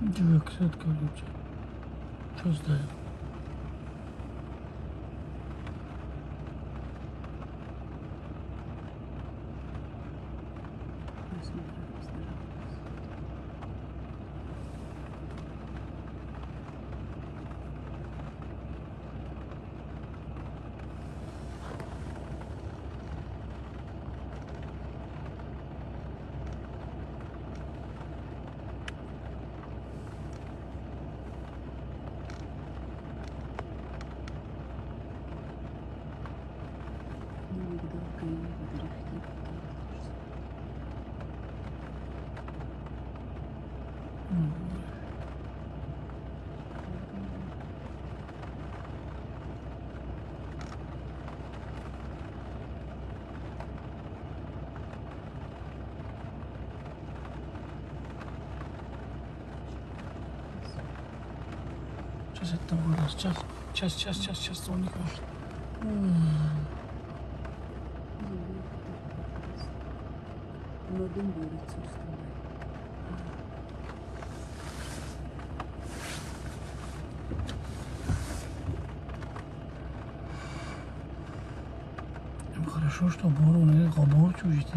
200, короче. Что сдаем? Сейчас это будет. Сейчас, сейчас, сейчас, сейчас, сейчас он не может. Хорошо, что бору, не гобор чужите.